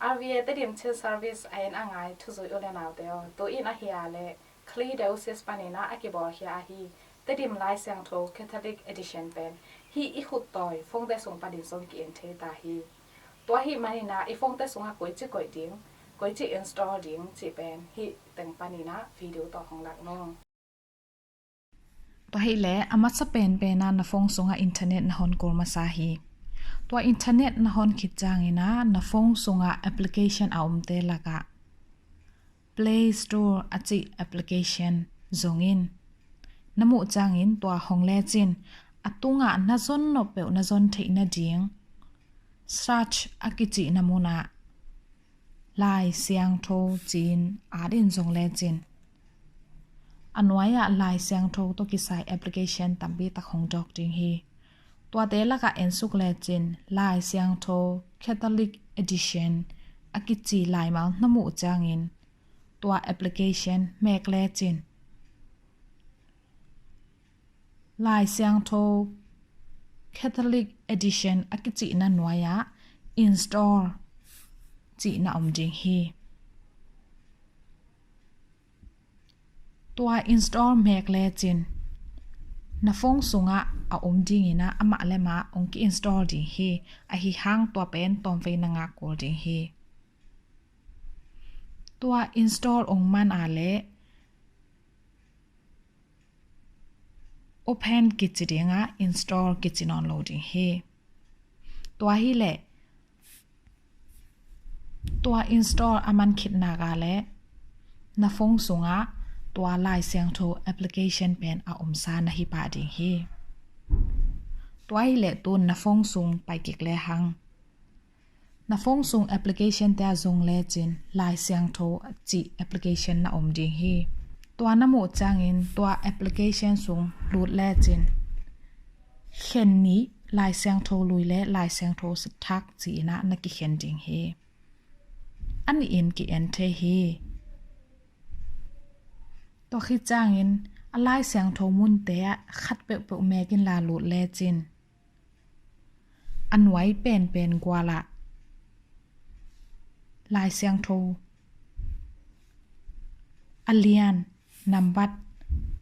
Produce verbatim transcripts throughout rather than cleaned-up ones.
R V A Tedim Chin Service a en a ngai thuzui u le naute aw, tu-in ahi a le Khalid Diocese panin ah a kibawl khia ahi Tedim Lai Siangtho Catholic Edition pen hih i khuttawi phone-te sung panin zong ki-en thei ta hi. Tua ahih manin ah i phone-te sungah koici koih ding, koici install ding cih pen hih teng panin ah video tawh hong lak nung. Tua hi leh a masa penpen ah na phone sungah internet na hon kul masa hi. Tua internet na hon khit ciangin ah na phone sungah application a omte lakah Play Store a cih application zong in. Na muh ciangin tua hong lecin a tungah na zon nop peuh na zon theih nading search a kicihna munah Lai Siangtho ci-in at in zong lecin a nuai-ah Lai Siangtho tawh kisai application tampi tak hong dawk ding hi. Tuate lakah ensuk lecin Lai Siangtho Catholic Edition a kici laimal na muh ciangin tua application mek lecin Lai Siangtho Catholic Edition a kicihna nuai-ah install cihna om ding hi. Tua install mek lecin na phone sungah a om dingin ah amah le mah hong ki-install ding hi. Ahi hang tua pen tawmvei na ngak kul ding hi. Tua install hong man a le open kici dingah install kici nawn lo ding hi. Tua hi leh tua install a man khit nak a le na phone sungah tua Lai Siangtho application pen a omsa na hi pah ding hi. Tua hi leh tun na phone sung pai kik le hang na phone sung application-te ah zong lecin Lai Siangtho cih application na om ding hi. Tua na muh ciangin tua application sung lut lecin khen nih Lai Siangtho lui le Lai Siangtho thak ci-in ah na kikhen ding hi. A nih in ki-en thei hi. Tua khit ciangin a Lai Siangtho munte ah khat peuhpeuh mek inla lut lecin a nuai penpen gualah Lai Siangtho a lian nambat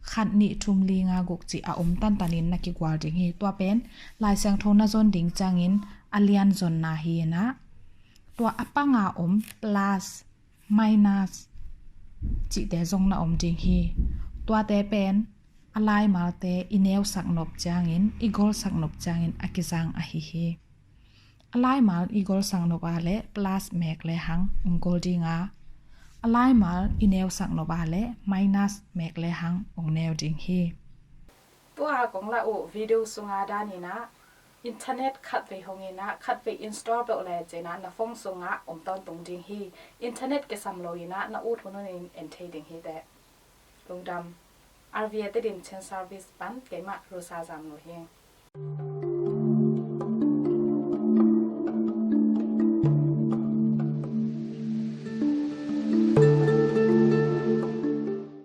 khat nih thum li nga guk cih a om tantanin na kigual ding hi. Tua pen Lai Siangtho na zon ding ciangin a lian zonna hi in ah tua a panga om plus minus cihte zong na om ding hi. Tuate pen a laimalte i neusak nop ciangin, i golsak nop ciangin a kizang ahi hi. A laimal i golsak nop a le plus mek le hang hong gol ding a, a laimal i neusak nop a le minus mek le hang hong neu ding hi. Tua kong lah uh video sunga danin ah internet khatvei hong in ah khatvei install peuh lecin ah na phone sungah om tawntung ding hi. Internet kisam lo in ah na ut hun hunin en thei ding hi teh. Lungdam. R V A Tedim Chin Service pan keimah Rusa Zam Nu hi.